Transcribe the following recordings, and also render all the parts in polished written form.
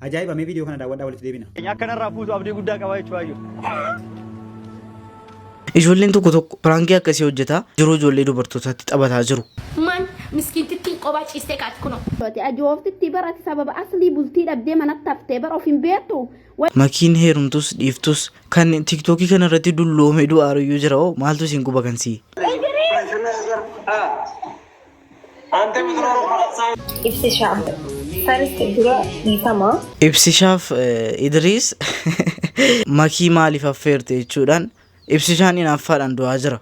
Ajaa'iba mee viidiyoo kana daawwadhaa walitti deebina. Akka narraa fuutu abdii guddaa qaba jechuudha Ayyuu. Ijoolleen tokko tokko piraankii akkasii hojjetaa jiruu ijoollee dubartootaatti taphataa jiru. Man miskiintittiin qobaa ciistee kaati kunoo. Ati ajooftitti bara ati sababa aslii bultii dhabdee manatti haftee bara of hin beektu. Makiin heerumtus dhiiftus kan tiktookii kana irratti dulloomee du'aaruyyuu jira hoo maaltu isin quba kan sii. Ibsishaa. First dura dhiifama. Ibsishaaf Idriis makii maaliif affeerte jechuudhaan ibsishaan inaaffaadhaan du'aa jira.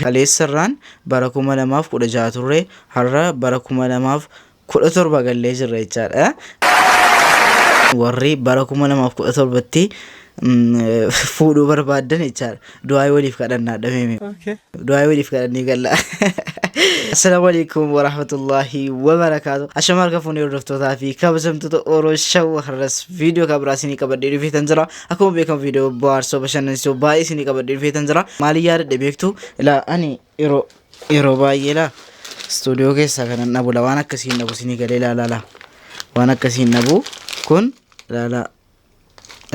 Kaleessa irraan bara 2016 turre har'a bara 2017 gallee jirra jechaadha. Warri bara 2017tti fuudhuu barbaaddan jechaadha. Du'aa waliif kadhannaa dhameeme. Du'aa waliif kadhannee galla. Assalaamu alaikum warahmatullahi wabarakaatu. Ashama harka fuunee hordoftootaa fi kabajamtoota Oro Show har'as viidiyoo kan biraa isinii qabadhee dhufeetan jira. Akkuma beekamu viidiyoo bohaarsoo bashannansiisoo baay'ee isinii qabadhee dhufeetan jira. Maaliin yaadadhe beektu? Ilaa ani yeroo yeroo baay'ee laa istuudiyoo keessaa kanan dhabu la waan akkasii hin dhabu isinii galee laa laa laa waan akkasii hin dhabu kun laa laa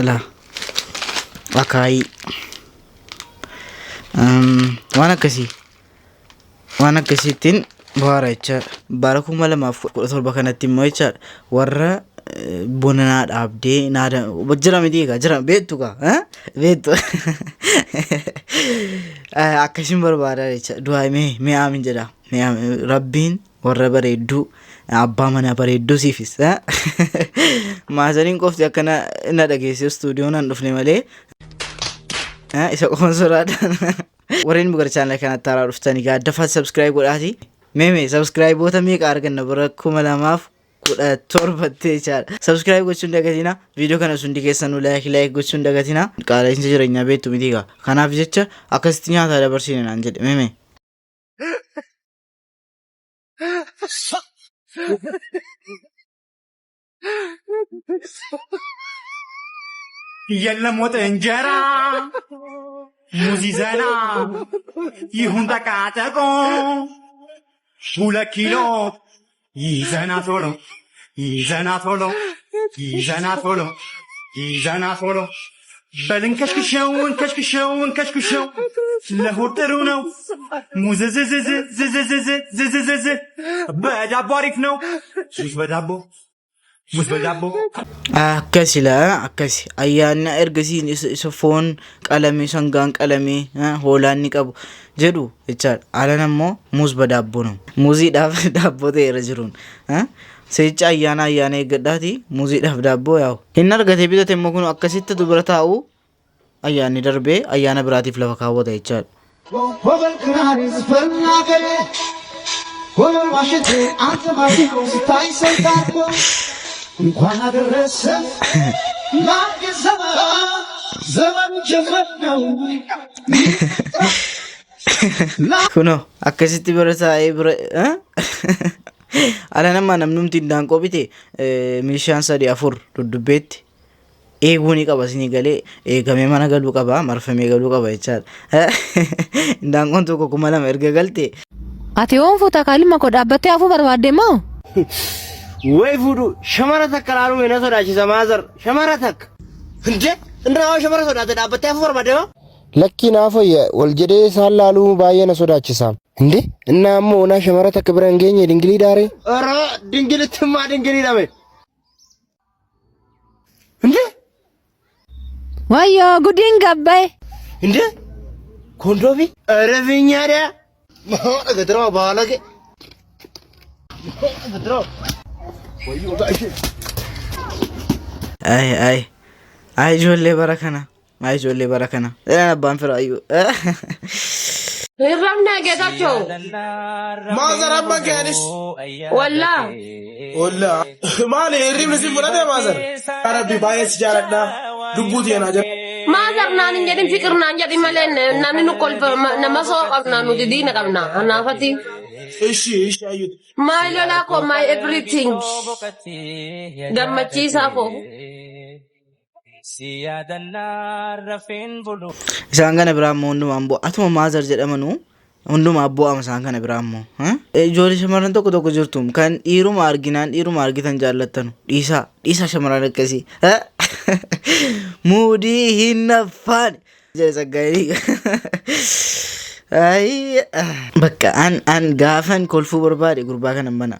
laa akaayii waan akkasii waan akkasiittiin bohaara jechaadha. Bara 2017 kanatti immoo jechaadha warra buna naa dhaabdee naa jira miti egaa jira beektu kaa beektu akkasiin barbaada jecha du'aa mee mee aamin jedha mee aamin rabbiin warra bareedduu abbaa manaa bareedduu siifis maasaniin qofti akkana na dhageesse istuudiyoo nan dhufne malee isa qofan soraadha. Warreen gara channel kanatti haaraa dhuftan egaa dafaa subscribe godhaati. Mee mee subscribeoota meeqa arganna bara 2017tti jechaadha. Subscribe gochuun dagatina. Viidiyoo kana hundi keessanuu like like gochuun dagatina. Qaala'insa jireenyaa beektu miti egaa. Kanaaf jecha akkasitti nyaataa dabarsine naan jedhe mee mee. የለም ወጥ እንጀራ ሙዝ ይዘና ይሁን ጠቃጠቆ 2 ኪሎ ይዘና ቶሎ ይዘና ቶሎ ይዘና ቶሎ ይዘና ቶሎ በልንከሽክሸው እንከሽክሸው እንከሽክሸው ለሆድ ጥሩ ነው ሙዝዝዝዝዝዝዝዝዝዝ በዳቦ አሪፍ ነው ሙዝ በዳቦ ሙዝ በዳቦ Akkasi laa akkasi ayyaanni ergasii isa foon qalame sangaan qalame hoolaan ni qabu jedhu jechaadha. Alan ammoo muuz badaabboo ነው. Muuziidhaaf daabboo ta'eera jiruun. Seecha ayyaana ayyaana eeggadhaati muuziidhaaf daabboo yaa'u. Hin argate bitate immoo kun akkasitti dubara taa'u ayyaanni darbee ayyaana biraatiif lafa kaawwata jechaadha. ወበል ክራር ዝፈን አገሬ ወበል ዋሽንቴ አንተ ማሲንቆ ስታይ ሰንታቆ እንኳን አደረሰ ለአዲስ ዘመን ዘመኑ ጀመር ነው። Kunoo akkasitti bira taa'ee bira ala namaa namnumti indaanqoo bite meeshaan sadii afur dudubbeetti eeguu ni qaba isinii galee eegamee mana galuu qaba marfamee galuu qaba jechaadha. Indaanqoon tokko 2000 erga galte Ati yoon fuuta kaalima koo dhaabbattee hafuu barbaadde moo? Way fuudhu shamara takka laaluu na sodaachisa maazar shamara takka. እንዴ እንደው shamara sodaate dhaabbattee hafuu barbaadde moo? Lakki naaf wayya wal jedhee isaan laaluu baay'ee na sodaachisa. እንዴ እና ammoo na shamara takka bira hin geenye dingilii daare. ኧረ ድንግልትማ ድንግል dhame. እንዴ Wayyoo gudiin gabbaye. እንዴ ኮንዶሚ ኧረ ፊኛሪያ ገትራ ባለጌ ገትራ Ay ay ay ijoollee bara kana ay ijoollee bara kana jedhan abbaan firaayyuu. Hirrabna ጌታቸው Maazar amma keenis. Wallaa. Wallaa. Maali hirribni si fudhate maazar? Yaa Rabbi baay'ee si jaaladha. Lubbuu tiyya jira. Maazar naan hin jedhin fiqir naan jedhin malee namni nu kolfa nama soo qabna nuti diina qabna anaafati. Ishi ishi ayyutu. My lolaa koo my everything gammachiisaa koo. Isaan kana biraa immoo hundumaan bu'a. Atuma maazar jedhamanuu Hundumaa bu'aama isaan kana biraa immoo. Ijoollee shamarran tokko tokko jirtu kan dhiiruma arginaan dhiiruma argitan jaallattanu. Dhiisaa dhiisaa shamarran akkasii. Muudii hin naffaan. Jedhe Tsaggaayeen. Ayii. Bakka an an gaafan kolfuu barbaade gurbaa kanan bana.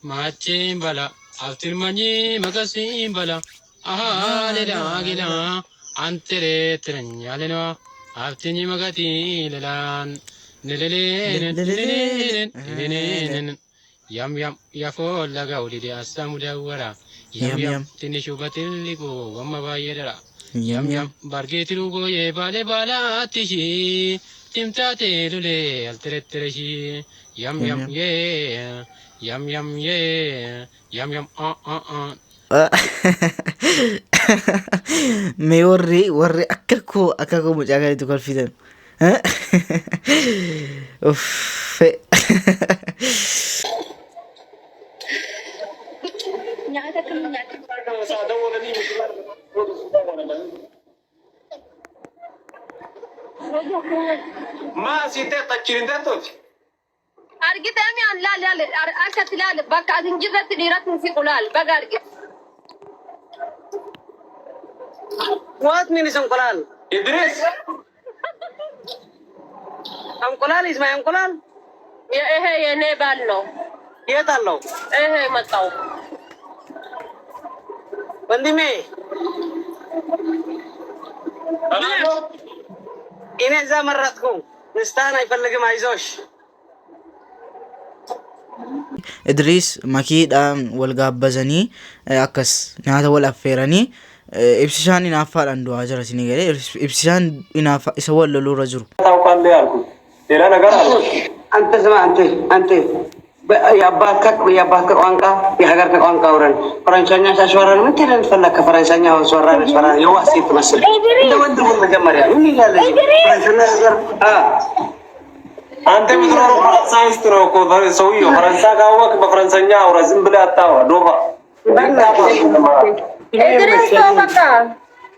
Maachiin bala aftirmanyi makasiin bala ahaa lela gila antere tiranyalena aftinyi makati lelaan lelelenen lelelenen lelelenen yam yam yafoo laga olide assamu dawwara yam yam tinishu batilliku wamma baay'ee dara yam yam bargeetiru gooyee baale baalaatti ishii timtaatee lulee alterettere ishii yam yam yee yam yam yee yam yam ah ah ah. Mee warri warri akka koo akka koo mucaa kanatti kolfitan. Uffee. Nyaata akkamii nyaata? Argitee mi an laal laal harkatti laal bakka ati hin jirretti dhiiratti hin siqu laal baga argite. What means እንቁላል? Idris. እንቁላል is my እንቁላል። ይሄ የኔ ባል ነው። የት አለው? ይሄ መጣው። ወንድሜ እኔ እዛ መረጥኩ። ምስታን አይፈልግም። አይዞሽ። Idriis makiidhaan wal gaabbazanii akkas nyaata wal affeeranii ibsishaan inaaffaadhaan du'aa jira isinii galee ibsishaan inaaffaa isa wal loluurra jiru. ታውቃለህ ያልኩት ሌላ ነገር አለ። አንተ ስማ፣ አንተ አንተ የአባት ቋንቋ የሀገር ቋንቋ አውረን ፈረንሳይኛ ሳስወራን ምን ትለን ፈለግ? ከፈረንሳይኛ አስወራን አስወራን የዋህ ሴት መስል እንደ ወንድ ሁን መጀመሪያ ምን ይላል? ፈረንሳይኛ ነገር አንተ የምትኖረው ፈረንሳይ ውስጥ ነው እኮ ሰውዬው። ፈረንሳይ ካወቅ በፈረንሳይኛ አውራ፣ ዝም ብለህ አታውራ። ዶፋ። ኢድሪስ ተው በቃ።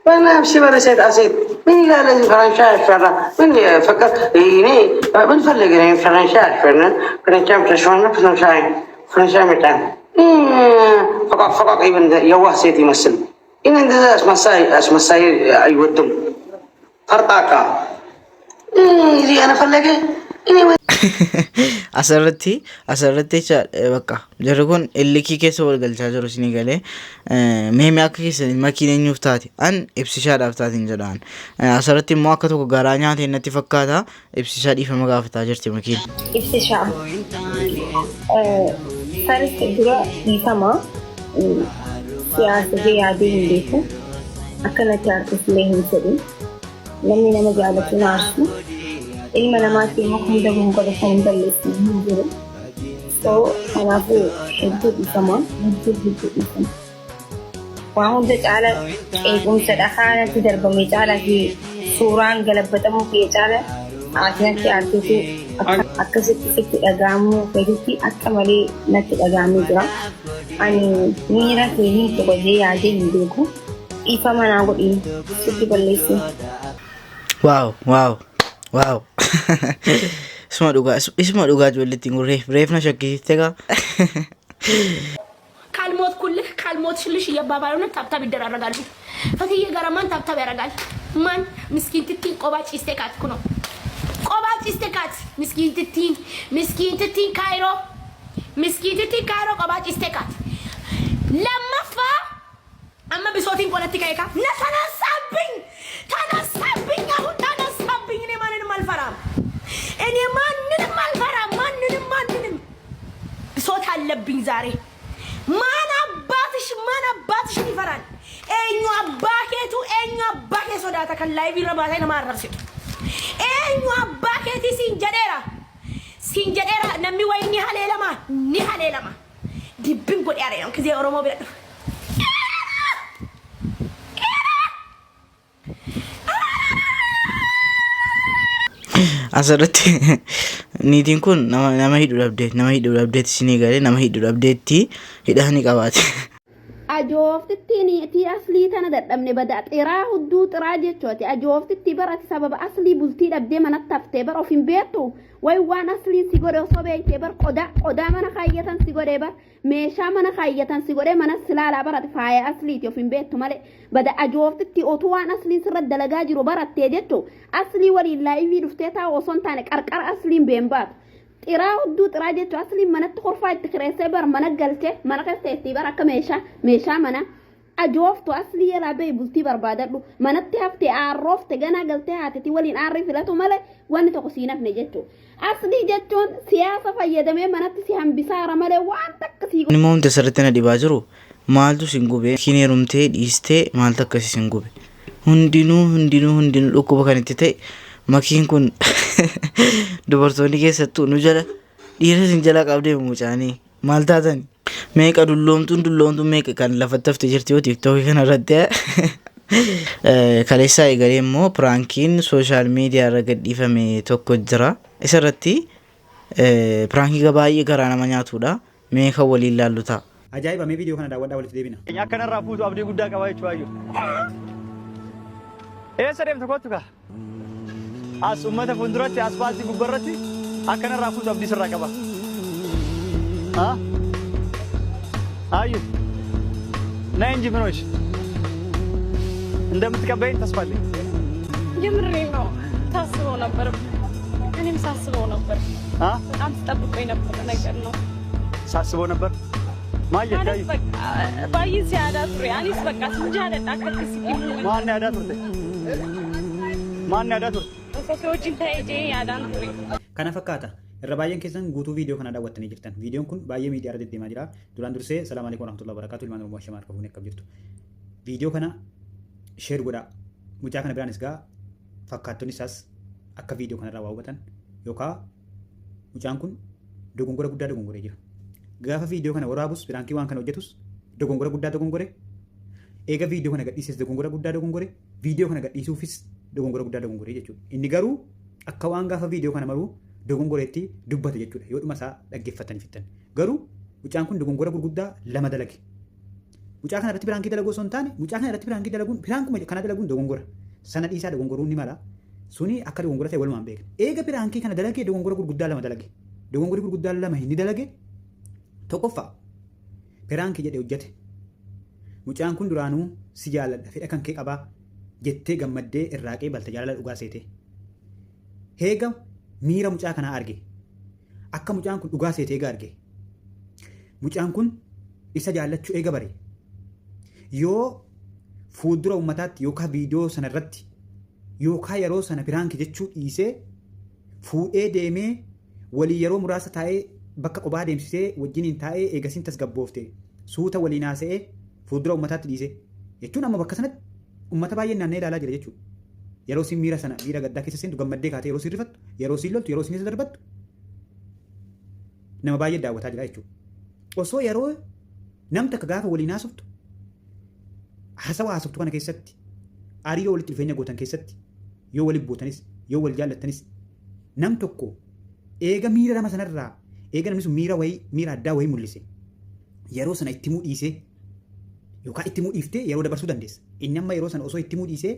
በነፍስ በለሴት አሴት ምን ይላል? ፈረንሳይ አስፈራ ምን ፍቅር እኔ ምን ፈልግ እኔ ፈረንሳይ አስፈራ ፈረንሳይ ተሽዋና ፈረንሳይ ፈረንሳይ መጣ ፈቃቅ ፈቃቅ ይብን የዋህ ሴት ይመስል እኔ እንደዛ አስመሳይ አስመሳይ አይወድም። ፈርጣቃ እዚህ ያነ ፈለገ እኔ Asirratti asirratti jecha bakka jarri kun illikii keessa wal galchaa jiru isinii galee mee mee akka keessan makiin eenyuuf taate an ibsishaadhaaf taatiin jedhaan asirratti immoo akka tokko garaa nyaate natti fakkaata ibsishaa dhiifama gaafataa jirti makiin. Ibsishaa. First dura dhiifama. Siyaasa fi yaadee hin beeku. Akkanatti aartus illee hin fedhu. Namni nama jaalatu na aarsu. Ilma namaatti immoo kan dabu hin godhatan hin balleessu hin jiru. So kanaafuu hedduu dhiifama. Hedduu hedduu dhiifama. Waa hunda caala qeequmsa dhakaa natti darbame caalaa fi suuraan galabbatamuu kee caala ati natti aarteetu akkasitti sitti dhaga'amuu keetitti akka malee natti dhaga'amee jira. Ani miira kee hin tuqee yaadee hin beeku. Dhiifama naa godhi sitti balleessu. Wow. Isuma dhugaa isuma dhugaa ijoolleetti reef reef na shakkisiiste gaa. ካልሞትኩልህ ካልሞትሽልሽ እየባባሉ ነው። Tap tap ይደራረጋሉ። ፈትዬ ጋራ ማን tap tap ያደርጋል? ማን ምስኪን ትቲን ቆባ ጭስቴ ካት ነው ቆባ ጭስቴ ካት ምስኪን ትቲን ምስኪን ትቲን ካይሮ ምስኪን ትቲን ካይሮ ቆባ ጭስቴ ካት ለመፋ አመ ብሶቲን ቆለቲ ከይካ ተነሳብኝ ተነሳብኝ፣ አሁን ተነሳብኝ። እኔ ማንንም አልፈራም። እኔ ማንንም አልፈራም። ማንንም ማንንም ብሶት አለብኝ ዛሬ። ማን አባትሽ ማን አባትሽን ይፈራል? Eenyu abbaa keetu eenyu abbaa kee sodaata kan live irra baatee nama arrabsitu? Eenyu abbaa keetii siin jedheera siin jedheera namni wayi ni haleelama ni haleelama dibbin godhe areera gisee Oromoo bira dhufu. Asirratti niitiin kun nama nama hidhu dhabdee nama hidhu dhabdeetti isinii galee nama hidhu dhabdeetti hidhaa ni qabaate. Ajooftittiin niitii aslii tana dadhabne bada xiraa hudduu xiraa jechooti ajooftittii bar ati sababa aslii bultii dhabdee manatti haftee bar of hin beektu way waan asliin si godhe osoo beektee bar qodaa qodaa mana kaayyatan si godhee bar meeshaa mana kaayyatan si godhee mana si laalaa bar ati faaya asliiti of hin beektu malee bada ajooftittii otuu waan asliin sirra dalagaa jiru barattee jechu aslii waliin laayivii dhuftee taa'u osoo hin taane qarqara asliin been baatu Xiraa hudduu xiraa jechuun asliin manatti korfaa itti kireessee bar mana galchee mana keessa teessii bar akka meeshaa meeshaa mana ajooftu aslii yalaa bahi bultii barbaadadhu manatti hafte aarroofte ganaa galtee haatiti waliin aarrii filatu malee wanni tokko siin hafne jechuu aslii jechuun siyaasa fayyadamee manatti si hambisaara malee waan takka sii Inni immoo wanti asirratti na dhibaa jiru maaltu isin gube hin heerumtee dhiistee maaltu akkas isin gube Hundinuu hundinuu hundinuu dhukkuba kan itti ta'e makiin kun dubartoonni keessattuu nu jala dhiira isin jala qabdee mucaanii maal taatan meeqa dulloomtuun dulloomtuun meeqa kan lafatti hafte jirti yoo tiiktookii kana irratti kaleessaa eegalee immoo piraankiin sooshaal miidiyaa irra gadhiifame tokko jira isa irratti piraankii baay'ee garaa nama nyaatudha mee kan waliin laallu ta'a. Ajaa'iba mee viidiyoo kana daawwadhaa walitti deebina. Akka narraa fuutu abdii guddaa qaba jechuudha Ayyuu. Eessa deemta kottu kaa? As uummata fuulduratti aspaaltii gubbarratti akka narraa fuutu abdii sirraa qaba. Haa? Ayyuu. Na እንጂ ምን ሆንሽ? እንደምትቀበይኝ ተስፋ አለኝ። የምሬን ነው። ታስበው ነበር፣ እኔም ሳስበው ነበር። አ በጣም ስጠብቀው የነበረ ነገር ነው። ሳስበው ነበር ማየ ማለት ዳይ በቃ ባይን ሲያዳ ቱሬ አኒስ በቃ ስንጃለጣ ከክስ ማን ያዳ ቱርቴ ማን ያዳ ቱርቴ ሶሲዎችን ተሄጄ ያዳን ቱሬ Kana fakkaata. Irra baay'een keessan guutuu viidiyoo kana daawwattanii jirtan. Viidiyoon kun baay'ee miidiyaa irra deddeemaa jira. Duraan dursee salaamu alaikum warahmatullahi wabarakatuh. Ilmaan Oromoo ashamaa harka fuunee akkam jirtu. Viidiyoo kana sheer godhaa. Mucaa kana biraanis gaa fakkaattonni isaas akka viidiyoo kanarraa waa hubatan yookaan mucaan kun dogongora guddaa dogongoree jira. Gaafa viidiyoo kana waraabus piraankii waan kana hojjetus dogongora guddaa dogongore. Eega viidiyoo kana gadhiises dogongora guddaa dogongore. Viidiyoo kana gadhiisuufis dogongora guddaa dogongore jechuudha. Inni garuu akka waan gaafa viidiyoo kana maruu dogongoreetti dubbate jechuudha. Yoo dhuma isaa dhaggeeffatanii fixan. Garuu mucaan kun dogongora gurguddaa lama dalage. Mucaa kana irratti piraankii dalaguu osoo hin taane mucaa kana irratti piraankii dalaguun piraankuma kana dalaguun dogongora. Sana dhiisaa dogongoruun ni mala. Suni akka dogongora ta'e walumaan beekna. Eega piraankii kana dalagee dogongora gurguddaa lama dalage. Dogongorri gurguddaa lama inni dalage tokkoffaa piraankii jedhee hojjete. Mucaan kun duraanuu si jaaladha fedha kan kee qabaa jettee gammaddee irraa qeebalte jaalala dhugaa seetee. Heega miira mucaa kanaa arge. Akka mucaan kun dhugaa seetee eega arge. Mucaan kun isa jaallachuu eega bare. Yoo fuuldura uummataatti yookaan viidiyoo sana irratti yookaan yeroo sana piraanki jechuu dhiisee fuudhee deemee walii yeroo muraasa taa'ee bakka qobaa deemsisee wajjiniin taa'ee eegasiin tasgabboofte suuta waliin haasa'ee fuuldura uummataatti dhiisee jechuun amma bakka sanatti uummata baay'een naanna'ee ilaalaa jira jechuudha. Yeroo isin miira sana miira gaddaa keessa seentu gammaddee kaatee yeroo isin rifattu yeroo isin loltu yeroo isin isa darbattu nama baay'ee daawwataa jira jechuudha. Osoo yeroo nam takka gaafa waliin haasoftu haasawa haasoftu kana keessatti hariiroo walitti dhufeenya gootan keessatti yoo walitti buutanis yoo wal jaallattanis nam tokko eega miira nama sanarraa eega namni sun miira wayii miira addaa wayii mul'ise yeroo sana itti himuu dhiisee yookaan itti himuu dhiiftee yeroo dabarsuu dandeessa. Inni amma yeroo sana osoo itti himuu dhiisee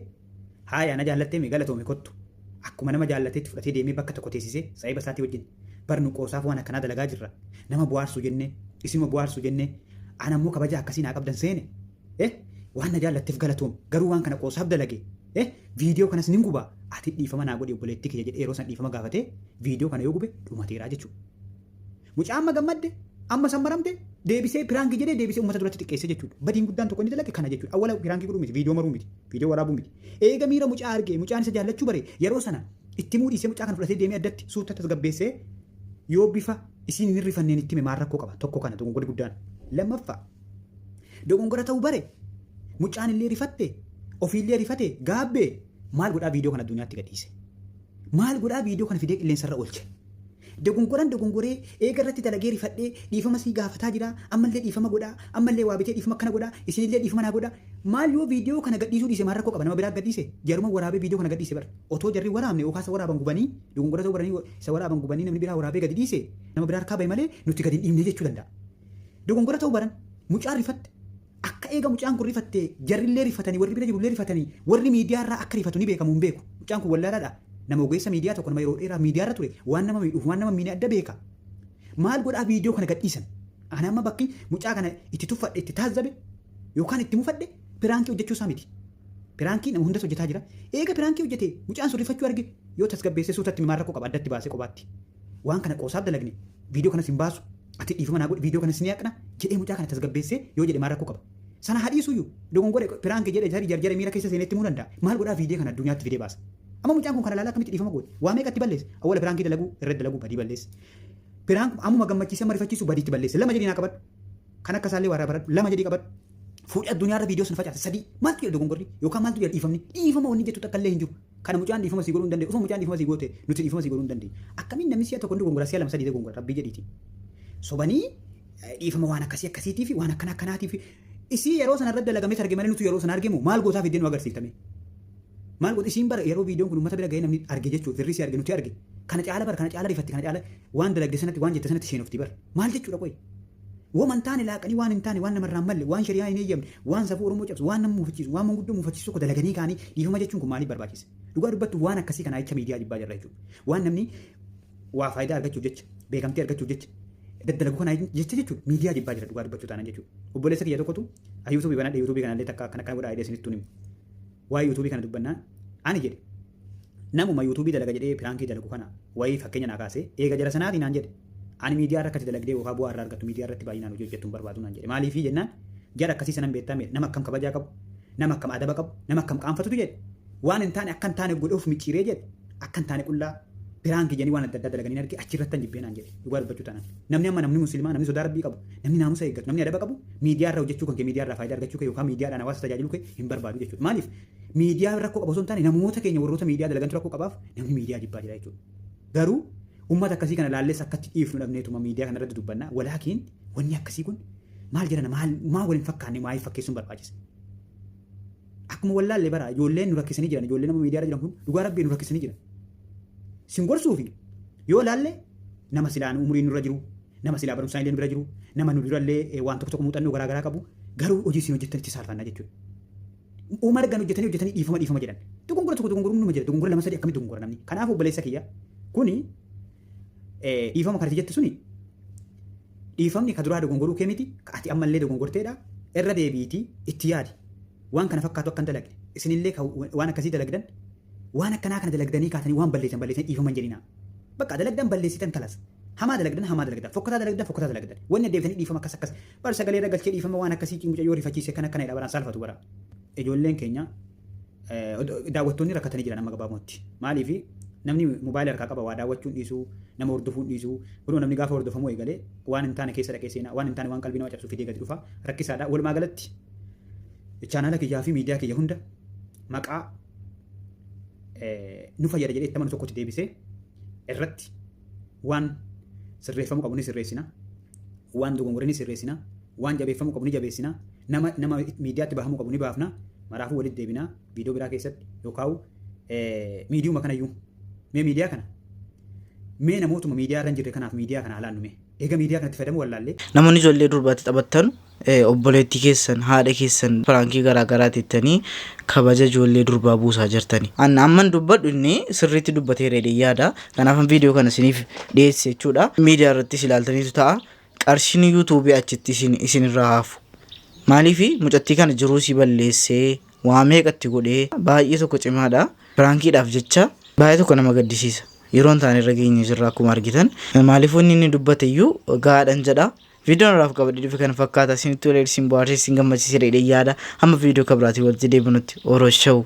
haaya na jaallattee mee galatoomi kottu akkuma nama jaallateetti fudhatee deemee bakka tokko teessisee saahiba isaatii wajjin bar nu qoosaaf waan akkanaa dalagaa jirra nama bu'aarsuu jennee isinuma bu'aarsuu jennee ana ammoo kabaja akkasii naa qabdan seene eh waan na jaallatteef galatoom garuu waan kana qoosaaf dalage eh viidiyoo kanas nin guba ati dhiifama naa godhi obboleettii kiyya jedhee yeroo san dhiifama gaafatee viidiyoo kana yoo gube dhumateeraa jechuudha. Mucaa amma gammadde amma sammaramte deebisee piraankii jedhee deebisee uummata duratti xiqqeesse jechuudha. Badiin guddaan tokko inni dalage kana jechuudha. Awwala piraankii godhuu miti viidiyoo maruu miti viidiyoo waraabuu miti. Eega miira mucaa argee mucaan isa jaallachuu bare yeroo sana itti himuu dhiisee mucaa kana fudhatee deemee addatti suuta tasgabbeessee yoo bifa isiin hin rifanneen itti hime maal rakkoo qaba tokko kana dogongorri guddaan. Lammaffaa dogongora ta'uu bare mucaan illee rifatte ofiillee rifate gaabbee maal godhaa viidiyoo kana addunyaatti gadhiise. Maal godhaa viidiyoo kana fidee qilleensarra oolche. Dogongoran dogongoree eega irratti dalagee rifadhee dhiifama sii gaafataa jira ammallee dhiifama godhaa ammallee waa bitee dhiifama akkana godhaa isinillee dhiifama naa godhaa maal yoo viidiyoo kana gadhiisuu dhiise maal rakkoo qaba nama biraa gadhiise jaruma waraabee viidiyoo kana gadhiise bar otoo jarri waraabne yookaan isa waraaban gubanii dogongora ta'uu baranii isa waraaban gubanii namni biraa waraabee gadi dhiise nama biraa harkaa bahe malee nuti gadi hin dhiifne jechuu danda'a. Dogongora ta'uu baran mucaan rifatte Akka eega mucaan kun rifatte jarrillee rifatanii, warri bira jirullee rifatanii, warri miidiyaa irraa akka rifatu ni beekamu hin beeku. Mucaan kun wallaalaadha. Nama ogeessa miidiyaa tokko, nama yeroo dheeraa miidiyaa irra ture, waan nama miidhuuf waan nama miine adda beeka. Maal godhaa viidiyoo kana gadhiisan? Ani amma bakki mucaa kana itti tuffadhe, itti taazzabe yookaan itti mufadhe piraankii hojjechuu isaa miti. Piraankii nama hundas hojjetaa jira. Eega piraankii hojjete mucaan sun rifachuu arge yoo tasgabbeessee suutatti maal rakkoo qaba addatti baasee kophaatti? Waan kana qoosaaf dalagne, viidiyoo kanas hin baasu, ati dhiifama naa godhi, viidiyoo kanas ni haqna jedhee mucaa kana tasgabbeessee yoo jedhe maal rakkoo qaba? Sana haa dhiisuyyuu, dogongore piraanki jedhe tarii jarjare miira keessa seenetti himuu danda'a. Maal godhaa viidiyoo kana addunyaatti fidee baasa? Amma mucaan kun kana ilaalaa akkamitti dhiifama goote? Waa meeqatti balleesse? Awwala piraankii dalaguu irratti dalaguu badii balleesse. Piraank ammuma gammachiisee amma rifachiisu badiitti balleesse. Lama jedhii naa qabadhu. Kan akka isaallee warraa baradhu. Lama jedhii qabadhu. Fuudhee addunyaarra viidiyoo sana facaase. Sadii. Maaltu jedha dogongorri? Yookaan maaltu jedha dhiifamni? Dhiifama wanni jettu takka illee hin jiru. Kana mucaan dhiifama sii godhuu hin danda'u. Osoo mucaan dhiifama sii goote nuti dhiifama sii godhuu hin dandeenyu. Akkamiin namni si'a tokko ni dogongora, si'a lama sadii dogongora, rabbii jedhiiti. Sobanii dhiifama waan akkasii akkasiitii fi waan akkana akkanaatii fi isii yeroo sana irratti dalagamee arge malee nuti yeroo sana argemu maal gootaa fiddee nu agarsiiftame. Maal godhe isiin bara yeroo viidiyoon kun uummata bira ga'ee namni arge jechuudha, firri isii arge, nuti arge. Kana caala bara, kana caala rifatti, kana caala waan dalagde sanatti, waan jette sanatti isheen ofti bara. Maal jechuudha qoyi? Woma hin taane laaqanii, waan hin taane, waan namarraa hin malle, waan shari'aa hin eeyyamne, waan safuu Oromoo cabsu, waan nama muufachiisu, waan manguddoo muufachiisu tokko dalaganii kaanii dhiifama jechuun kun maaliif barbaachise? Dhugaa dubbattu waan akkasii kanaa jecha miidiyaa jibbaa jirra jechuudha. Waan namni waa faayidaa argachuuf jecha, beekamtii argachuuf jecha daddalagu kanaa jecha jechuudha miidiyaa jibbaa jira dhugaa dubbachuu taanaan jechuudha. Obboleessa kiyya tokkotu yuutuubii banadhe, yuutuubii kanallee takka akkana akkana godhaa jedhee isinittuu himu. Waa'ee yuutuubii kana dubbannaan ani jedhe namuma yuutuubii dalaga jedhee piraankii dalagu kana wayii fakkeenya naa kaasee eega jara sanaatii naan jedhe, ani miidiyaa irra akkati dalagdee yookaan bu'aa irraa argattu miidiyaa irratti baay'inaan hojii hojjettu hin barbaadu naan jedhe. Maaliifii jennaan, jara akkasii sanan beektaa mee, nama akkam kabajaa qabu, nama akkam adaba qabu, nama akkam qaanfatutu jedhe, waan hin taane akka hin taane godhe of micciiree jedhe, akka hin taane qullaa piraankii jedhanii waan adda addaa dalaganii arge, achirratti an jibbee naan jedhe. Dhugaa dubbachuu taanaan namni amma namni musliimaa, namni sodaa rabbii qabu, namni naamusa eeggatu, namni adaba qabu miidiyaa irra hojjechuu kan kee, miidiyaa irraa faayidaa argachuu kee yookaan miidiyaadhaan hawaasa tajaajiluu kee hin barbaadu jechuudha. Maaliif? Miidiyaa rakkoo qabu osoo hin taane namoota keenya warroota miidiyaa dalagantu rakkoo qabaaf namni miidiyaa jibbaa jira jechuudha. Garuu uummata akkasii kana laallees akkatti dhiifnu dhabneetuma miidiyaa kana irratti dubbanna. Walaakiin wanni akkasii kun maal jedhana, maal maa waliin fakkaanne, maaliif fakkeessuun barbaachise? Akkuma wallaalle bara ijoolleen nu rakkisanii jiran, ijoolleen nama miidiyaa irra jiran kun dhugaa rabbii nu rakkisanii jiran. Sin gorsuu fi yoo laalle nama silaan umuriin nurra jiru, nama silaa barumsaan illee nu bira jiru, nama nu durallee waan tokko tokko muuxannoo garaa garaa qabu, garuu hojii isin hojjettan itti saalfanna jechuudha. Uuma argan hojjetanii hojjetanii dhiifama dhiifama jedhan. Dogongora tokko dogongoruun numa jira. Dogongora lama sadii akkamitti dogongora namni? Kanaaf obboleessa kiyya, kuni dhiifama kanatti jette suni dhiifamni ka duraa dogongoruu kee miti, ka ati ammallee dogongorteedha, irra deebiitii itti yaadi. Waan kana fakkaatu akka hin dalagne, isinillee ka waan akkasii dalagdan, waan akkanaa kana dalagdanii kaatanii waan balleessan balleessan dhiifama hin jedhinaa. Bakka dalagdan balleessitan kalas. Hamaa dalagdan hamaa dalagdan, fokkataa dalagdan fokkataa dalagdan. Wanni deebitanii dhiifama akkas akkas bar sagalee irra galchee dhiifama waan akkasii mucayyoo rifachiise kan akkana jedha baraan saalfatu bara. Ijoolleen keenya daawwattoonni rakkatanii jiran amma gabaabumatti. Maaliif? Namni mobaayila harkaa qaba, waa daawwachuun dhiisuu, nama hordofuun dhiisuu. Kunoo namni gaafa hordofamuu eegalee waan hin taane keessa dhaqee seenaa, waan hin taane, waan qalbii nama cabsu fidee gadi dhufa, rakkisaadha. Walumaa galatti chaanaala kiyyaa fi miidiyaa kiyya hunda maqaa nu fayyada jedhee itti amanu tokkotti deebisee irratti waan sirreeffamuu qabu ni sirreessina. Waan dogongore ni sirreessina. Waan jabeeffamuu qabu ni jabeessina. Nama miidiyaatti bahamuu qabu ni baafna. Maraafuu walitti deebina viidiyoo biraa keessatti yookaan miidiyuma kanayyuu. Mee miidiyaa kana, mee namootuma miidiyaa irra hin jirre kanaaf miidiyaa kana halaannu mee. Eega miidiyaa kanatti fayyadamuu wallaallee. Namoonni ijoollee durbaatti taphattan, obboleettii keessan, haadha keessan piraankii garaa garaa jettanii kabaja ijoollee durbaa buusaa jirtani. An amman dubbadhu inni sirriitti dubbateera jedhee yaada. Kanaaf viidiyoo kana isiniif dhiyeesse jechuudha. Miidiyaa irrattis ilaaltaniitu ta'a. Qarshiin yuutuubii achitti isin isinirraa hafu. Maaliif mucattii kana jiruu si balleessee waa meeqatti godhee baay'ee tokko cimaadha. Piraankiidhaaf jecha baay'ee tokko nama gaddisiisa. Yeroo hin taane irra geenye jirra akkuma argitan. Maaliif wanni inni dubbate iyyuu gahaadhan jedha. Viidiyoon irraaf qabadhee dhufe kana fakkaata. Isinitti tolee, isin bohaarsee, isin gammachiisee jedhee yaada. Hamma viidiyoo kan biraatiin walitti deebinutti, Oro Show.